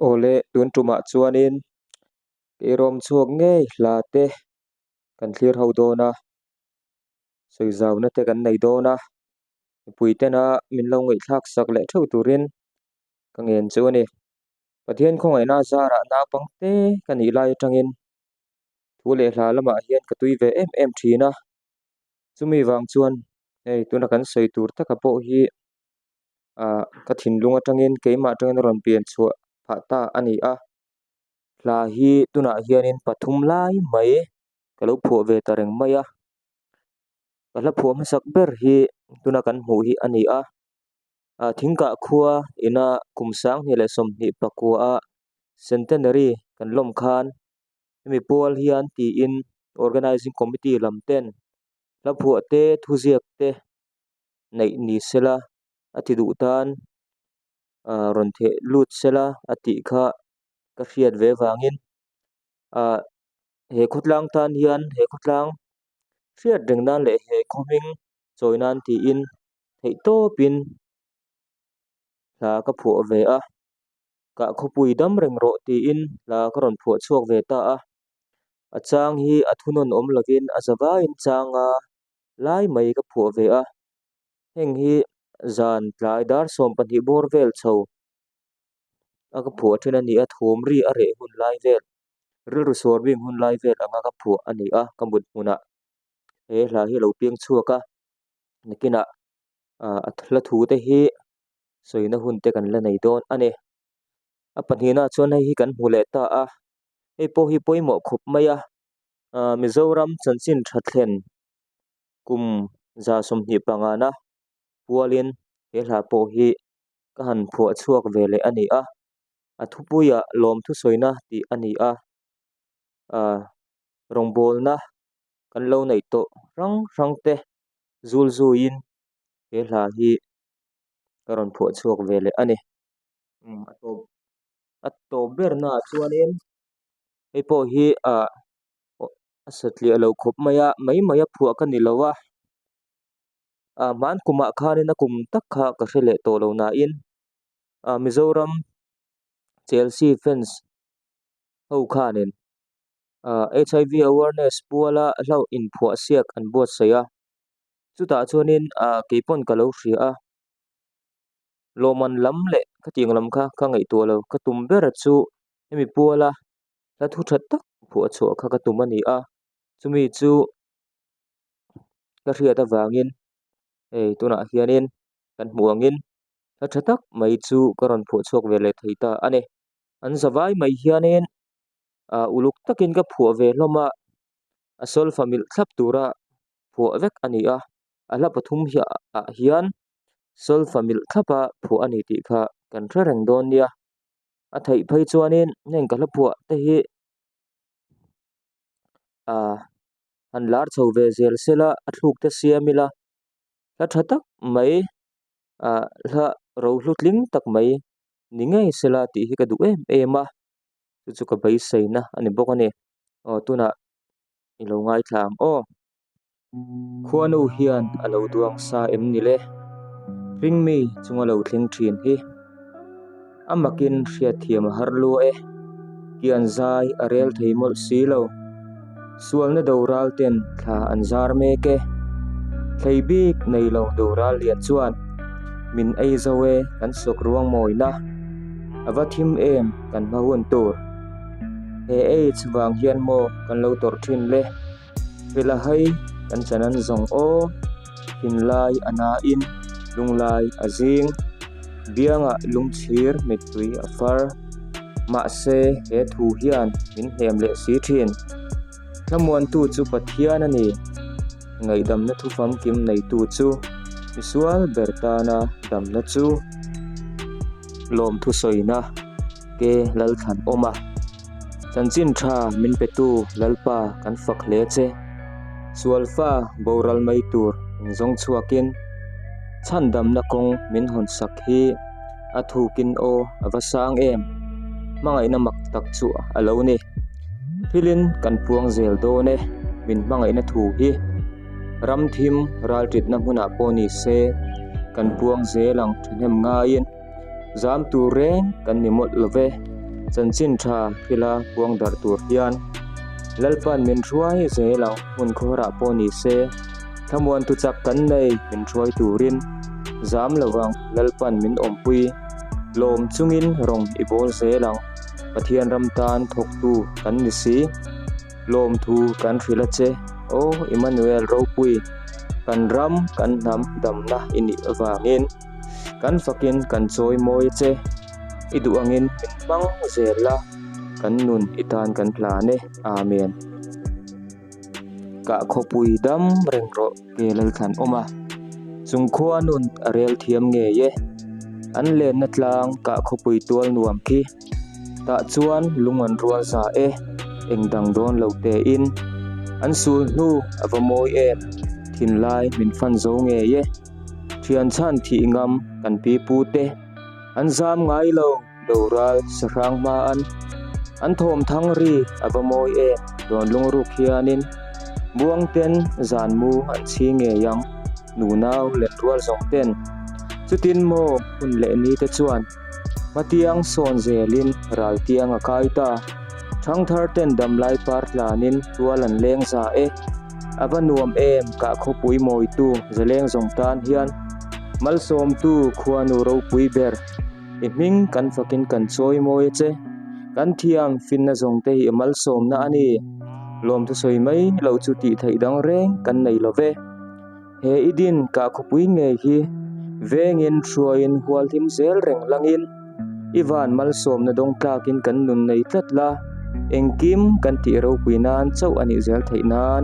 Awle, tun tumah chuanin keirawm chhuak ngei hla te kan thlir ho dawn a, sawi zauna te kan nei dawn a, mipui tena min lo ngaihthlak sak leh theuh turin ka ngen chu a ni. Pathian khawngaihna zarah naupang te ka nih lai atangin thu leh hla lamah hian ka tui ve em em thin a, chumi vang chuan hei tuna kan sawi tur taka pawh hi ah ka thinlung atangin keimah atangin a rawn pian chhuah phah ta a ni a, hla hi tunah hianin pathum lai mai ka lo phuah ve ta reng mai a, ka hla phuah hmasak ber hi tuna kan hmuh hi a ni a, ah thingkah khua ina kum sanghnih leh 24 a centenary kan lawm khan hemi pual hian tiin organising committee lam ten hla phuah te thuziak te neih ni sela a ti duh tan ah rawn theh lut sela a tih kha ka hriat ve vangin ah he khawtlang tan hian he khawtlang hriat reng nan leh he khaw hming chawi nan tiin theih tawpin hla ka phuah ve a kah khawpui dam reng rawh tiin hla ka rawn phuah chhuak ve ta a a chang hi a thunawn awm lovin a zavaiin changa lai mai ka phuah ve a heng hi zan tlai dar 12 bawr vel chho a ka phuah then a ni a thawm ri a reh hun lai vel rilru suar bing hun lai vel anga ka phuah a ni a ka mut hmunah he hla hi a lo piang chhuak a nakinah ah a hla thu te hi sawina hun te kan la nei dawn a ni a pahnihna chuan hei hi kan hmu leh ta a hei pawh hi pawimawh khawp mai a ah Mizoram chanchin tha thlen kum 25 na pualin he hla pawh hi ka han phuah chhuak ve leh a ni a a thupuiah lawm thusawina tih a ni a ah rawngbawlna kan lo neih tawh hrang hrang te zul zuiin he hla hi ka rawn phuah chhuak ve leh a ni umm a tawp a tawp ber naah chuanin hei pawh hi ah a satliah lo khawp mai a mai mai a phuah ka ni lo a ah hman kumah khanin a kum tak kha ka hre leh tawh lo nain ah Mizoram Chelsea fans ho khanin ah H_I_V awareness puala hlauh inphuah siak an buatsaih a chutah chuanin ah keipawn ka lo hria a lawmman lam leh khatiang lam kha ka ngaihtuah lo ka tum ber chu hemi puala hla thu tha tak phuah chhuah kha ka tum a ni a chumi chu ka hriat avangin hei tunah hianin kan hmuh angin hla tha tak mai chu ka rawn phuah chhuak ve leh thei ta a ni an zavai mai hianin ah uluk takin ka phuah ve hlawm a a solfa milh thlap tura phuah vek a ni a a hla pathum hi ah hian solfa milh thlapa phuah a ni tih kha kan hre reng dawn nia a theih phei chuanin heng ka hla phuah te hi ah han lar chho ve zel sela a thluk te siam ila hla tha tak mai ah hla rohlu tling tak mai ni ngei sela tih hi ka duh em em a chu chu ka beiseina a ni bawk a ni aw tunah i lo ngaithla ang aw. Khuanu hian a lo duang sa em ni le? Hringmi chunga lo thleng thin hi a makin hriatthiam a har lua e. Kian zai a rel thei mawlh si lo. Sualna doral ten thla an zar mek e. Thlei bik nei lo doral lian chuan min ei zo e kan sawk ruang mawina. A va thim em kan hma hun tur. He AIDS vang hian maw kan lo tawrh thin le? Fela hai kan chan an zawng aw, thinlai a nain lunglai a zing, biangah lungchhir mittui a far. Mahse he thu hian min hnem leh si thin. Thlamuantu chu Pathian a ni. Ngaihdamna thu famkim neitu chu misual ber tana damna chu lawmthu sawina ke Lalthlan awm a. Chanchin tha min petu Lalpa kan fak hle che. Sualfa boral mai tur in zawng chhuakin chhandamna kawng min hawn sak hi a thukin aw a va sang em. Hmangaihna mak tak chu a lo ni. Thilin kan puang zel dawn e min hmangaihna thu hi. Ram thim ralṭitna hmunah pawh ni se kan puang zel ang thahnem ngaiin. Zam tur reng kan ni mawlh lo ve. Chanchin tha hrila puang darh tur hian Lalpan min hruai zel ang hmun khawharah pawh ni se, thlamuan tu chak kan nei min hruai turin zam lovang Lalpan min awmpui lawm chungin rawng i bawl zel ang Pathian ram tan thawktu kan ni si. Lawmthu kan hrilh a che. Aw Immanuel ropui, kan ram kan hnam damna i nih avangin kan fakin kan chawi mawi a che. I duh angin min hmang zel la, kan nun i tan kan hlan e. Amen. Kah khawpui dam reng rawh ke Lalthlan awm a, chung khua nun a rel thiam ngei e. An lenna tlang kah khawpui tual nuam khi. Tah chuan lung an rual za e, eng dang dawn lo tein. An sul hnu a va mawi em, thinlai min fan zo ngei e. Thian chhan thih ngam kan pi pu te, an zam ngai lo doral sahrang hma an. An thawm thang ri a va mawi em, dawn lungruk hianin. Buang ten zan mu an chhi ngei ang, nunau len rual zawng ten. Chutin maw hun leh ni te chuan. Hmatiang sawn zelin raltiang a kai ta. Thangthar ten damlai par tlanin tual an leng za e. A va nuam em kah khawpui mawitu zaleng zawng tan hian malsawmtu khuanu ropui ber i hming kan fakin kan chawi mawi a che. Kan thiam finna zawng te hi i malsawmna a ni. Lawmthu sawi mai loh chu tih theih dang reng kan nei lo ve. He i din kah khawpui ngei hi vengin hruaiin hual hlim zel reng langin i van malsawmna dawng tlakin kan nun nei tlat la, engkim kan tih ropui nan chauh a nih zel theih nan.